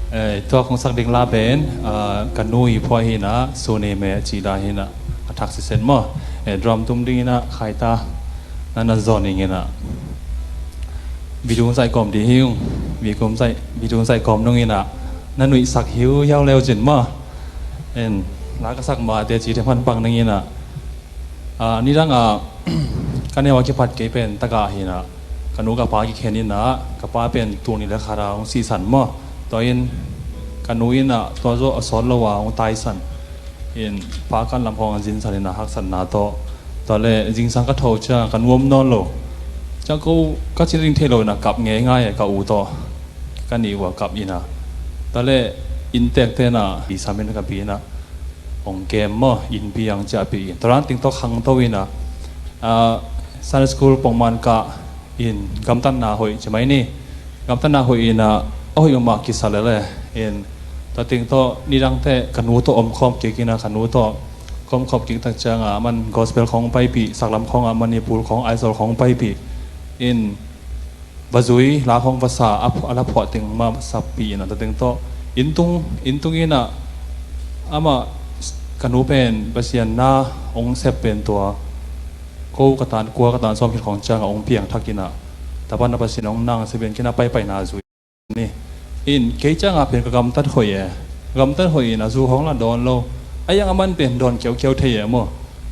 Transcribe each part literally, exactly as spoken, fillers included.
Eh, tua kong sak ding la pen, ah, ka nu i phuah hi in ah, Sune Me ci dan hi in ah, a thak siset maw. Eh, drum tum ding in ah, khaita na na zon ing in ah. Video zai kawm di hi ung, video zai, video zai kawm nung in ah, na nuih sak hiu hiau leu cin maw. En, la ka sak ma te ci te hman pang ning in ah. Ah, nidang ah, ka neu a kipat kei pen tagah hi in ah, ka nu ka pa kikhen in ah, ka pa pen tul nih le khat a hong sisan maw. Tua in, ka nu in ah, tua zawh a sawt lo a hong taisan. In, pa kan lam khawng a zinsan in ah, haksatna tawh. Tua le, zingsang ka tho ciang, ka nu om nawn lo. Ciang ko, ka cin ding thei lo in ah, kap ngeingai e, ka u tawh. Ka nih uh a kap in ah. Tua le, inntekte in ah, i sam in ka pi in ah. Hong kem maw, inn piang ciahpih in. Tua dan teng tawh khangto in ah, ah, Sunday school pongman kah in gamtatna hoih ci mai ni. Gamtatna hoih in ah, a hoih mahmah kisa lel e. In, tua teng tawh nidangte ka nu tawh omkhawm kik in ah, ka nu tawh ka omkhawm kik tak ciang ah, aman gospel khawng paipih, saklam khawng ah, Manipur khawng, Aizawl khawng paipih. In, va zui, la khawng va sa, a phu-, a la phuah teng mah sapih in ah, tua teng tawh. Inntung, inntung in ah, amah, ka nu pen, Pasian na hong sep pen tua. Ko ka tan kua, ka tan sawm khit khawng ciang ah hong piang thak in ah. Tua pan ah Pasian hong nang sep in kin ah paipaina zui ni. In, kei ciang ah pen ka gamtat hoih e. Gamtat hoih in ah zu khawng la dawn lo. A iang a man pen dawn kiaukiau thei e maw.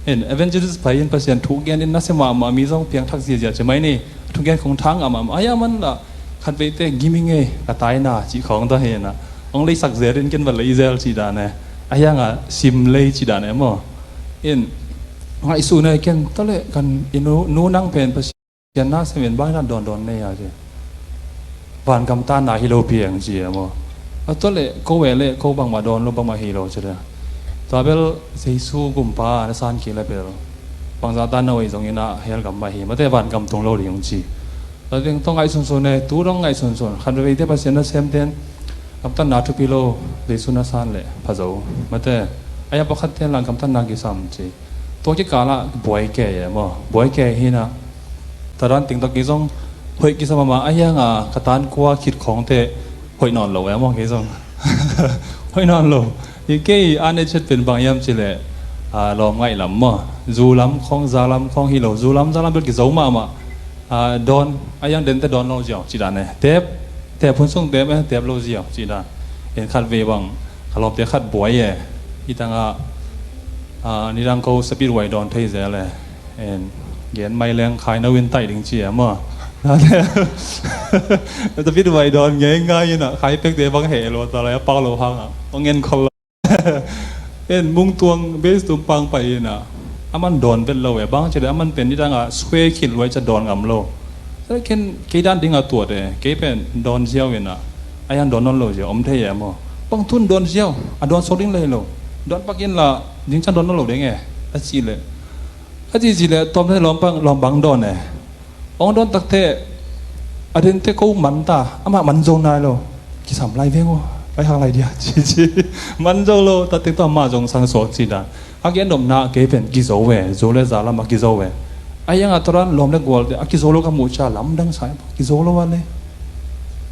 In, evangelist pai in Pasian thu gen in nasia mahmah mi zong piang thak ziazia ci mai ni. Thu gen khawng thang a mahmah. A iang a man la khat veite gimi ngei ka taina ci khawng ta hi in ah. Hong leisak zel in ken va lei zel ci dan e. A iang a sim lei ci dan e maw. In, ngaihsun e ken tua le kan i nu, nu nang pen Pasian Pasian na sem in bang in ah dawndawn nei a ci. Vangam tanna hi lo piang ci e maw. A tua le ko ve le ko bangmah dawn lo bangmah hi lo ci le. Tua bel Jesu gumpa na san kik le bel. Bangzah tanna hoih zong in ah hell gam mah hi. Mate vangam tung lo ding ci. Tua teng tawh ngaihsunsun e, tu dong ngaihsunsun. Khat veite Pasian na sem ten. Gamtatna thupi lo, Jesu na san le pha zo. Mate. A iang pakhat ten la gamtatna kisam ci. Tua kikal ah buai kei e maw. Buai kei hi in ah. Tua dan teng tawh kei zong hoih kisa mahmah a iang a ka tan kua khit khawngte hoih nawn lo e maw kei zong. Hoih nawn lo. I kei a ne chet pen bang hiam ci le, ah, lawm ngaih lam maw. Zu lam khawng, za lam khawng hi lo. Zu lam, za lam bel kizo mahmah. Ah, dawn, a iang dente dawn lo ziau ci dan e. Tep, tep hun sung tep e, tep lo ziau ci dan. En khat vei bang, ka lawmte khat buai e. Hi tang ah, ah, nidang ko sapit huai dawn thei zel e. En, gen mai leng khai na win taih ding ci e maw. Sapit huai dawn ngeingai in ah, khai pekte bang heh lo ta lai a pau lo hang ah. Hong en khol lo. En, Mungtuang base tum pang pai in ah. Aman dawn vet lo e, bang ci le aman pen nidang ah square khit luai ca dawn ngam lo. Tua le ken kei dan ding a tuat e, kei pen dawn ziau in ah. A iang dawn nawn lo ziau, om thei e maw. Bang tun dawn ziau, a dawn sawk ding lei lo. Dawn pak in la, ding ciang dawn nawn lo ding e. A ci le. A ci ci le, tawm le lawm bang, lawm bang dawn e. Hong dawn takte, a dente ko man ta, amah man zo nai lo. Kisam lai veng aw, vai hak lai dia, ci ci. Man zo lo, tua teng tawh amah zong sang suak ci dan. A gen nopna kei pen kizo ve, zu le za lam a kizo ve. A iang a tua dan lawm le gualte, a kizo lo ka muh cia lamdang sa, kizo lo a le.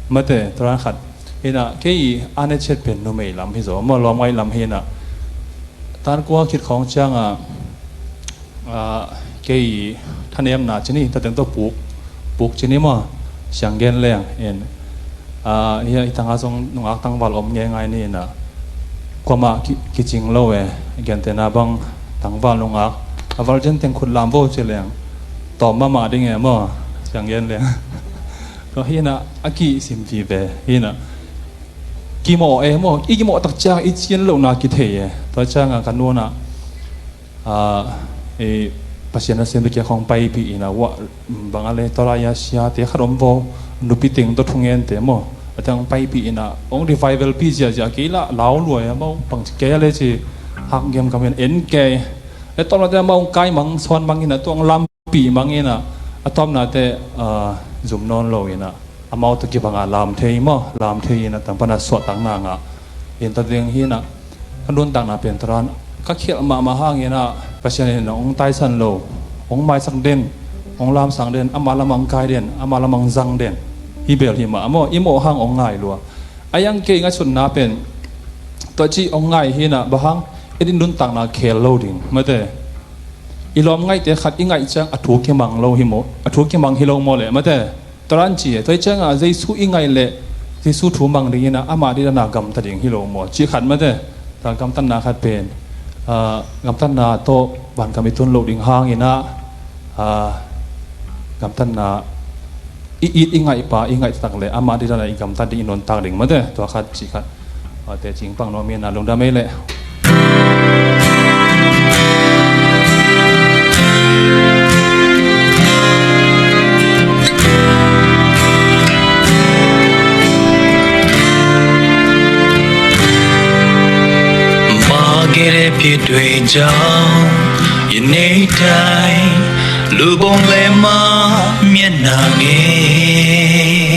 Mate, tua dan khat. Hi in ah, kei i a ne chet pen numei lam hi zo, maw lawm ngaih lam hi in ah. Tan kua khit khawng ciang ah, ah, kei thanemna ci ni, tua teng tawh puk, puk ci ni maw, siang gen leng, en. Ah, hi, hi tang ah zong nungak tangval om ngeingai ni in ah. Kuamah ki, kicing lo e, gentehna bang tangval nungak, a virgin teng khut lam vo ci leng. Tawm mahmah ding e maw, siang gen leng. Tua hi in ah, a kisim vive, hi in ah. Kimawh e maw, i kimawh tak ciang i cin lohna kithei e. Tua ciang a ka nu in ah, ah, i Pasian na sem bek a khawng paipih in ah, wa, bang a le tua lai a siate khat om vo, nupi teng tawh thungente maw. A teng paipih in ah, hong revival pi ziazia kei lah, lau luai a maw, bang ci kei a le ci, hak giam kam en kei. E tawm la te a maw hong kai mang, suan mang in ah, tua hong lam pih mang in ah, a tawpnate, ah, zum nawn lo in ah, amau tawh kibang a lam thei maw, lam thei in ah, tang pan a suahtakna ngah. In tua ding hi in ah, ka nuntakna pen tua dan, ka khialh mahmah hang in ah, Pasian in ah hong taisan lo, hong maisak den, hong lamsang den, amah lamah hong kai den, amah lamah hong zang den. Hi bel hi mah, maw, i mawh hang hong ngai lua. A iang kei ngaihsutna pen tua ci hong ngai hi na, bang hang, i din nuntakna khel lo ding mate. I lawm ngaihte khat i ngaih ciang a thu kimang lo hi maw, a thu kimang hi lo maw le mate. Tua dan ci e, tua i ciang a Jesu i ngaih le Jesu thu mang ding hi na, ama didana gamta ding hi lo maw ci khat mate. Tua gamtatna khat pen, ah, gamtatna tawh vankam i tun loh ding hangin ah, ah, gamtatna i it i ngaihpa i ngaihtak le ama didana i gamtat ding i nuntak ding mate. Tua khat ci khat, ah, teci pang nuam hi na, lungdam ei le. Mah ကယ်တဲ့ အပြစ်တွေကြောင့် ယနေ့တိုင်း လူပုံလဲမှမျက်နှာငယ်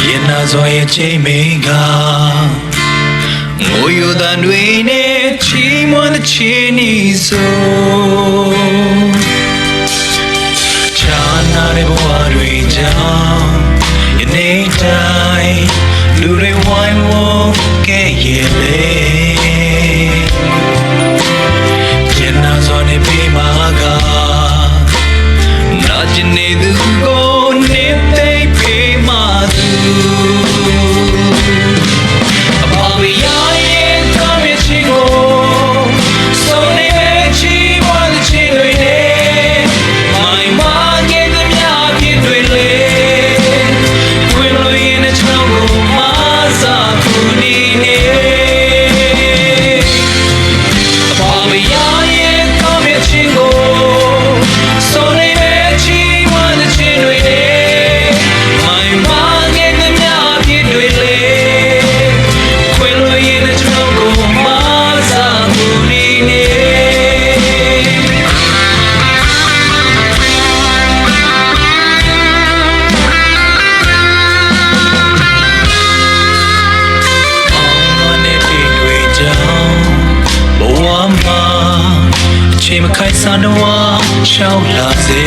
ရင်နာစွာ ရဲ့ ကြိတ်မိန်ကာ ငိုယိုသံတွေနဲ့ ချီးမွမ်းသီချင်းတွေဆို ခြားနားတဲ့ ဘဝတွေကြောင့် ယနေ့တိုင်း လူတွေဝိုင်းဝန်းခဲ့ရဲ့လေ ရင်နာစွာနဲ့ ပေးမှာက နာကျင်နေသူကို နှစ်သိမ့်ပေးမှာသူ အဘဝဘုရားရဲ့ ကောင်းမြတ်ခြင်းကို စုံလင်မဲ့ ချီးမွမ်းသီချင်းတွေနဲ့ မွမ်းမံခဲ့သမျှ အပြစ်တွေလည်း ခွင့်လွှတ်ရင် ကျွန်တော်ကို မဆာ ကူညီနေ အဘဝဘုရားရဲ့ ကောင်းမြတ်ခြင်းကို စုံလင်မဲ့ ချီးမွမ်းသီချင်းတွေနဲ့ မွမ်းမံခဲ့သမျှ အပြစ်တွေလည်း ခွင့်လွှတ်ရင် ကျွန်တော်ကို မဆာ ကူညီနေ အောင်မွန်တဲ့ အပြစ်တွေကြောင့် ဘဝမှာ အချိန်မခိုက် ဆန္ဒဝါ လျှောက်လာစေ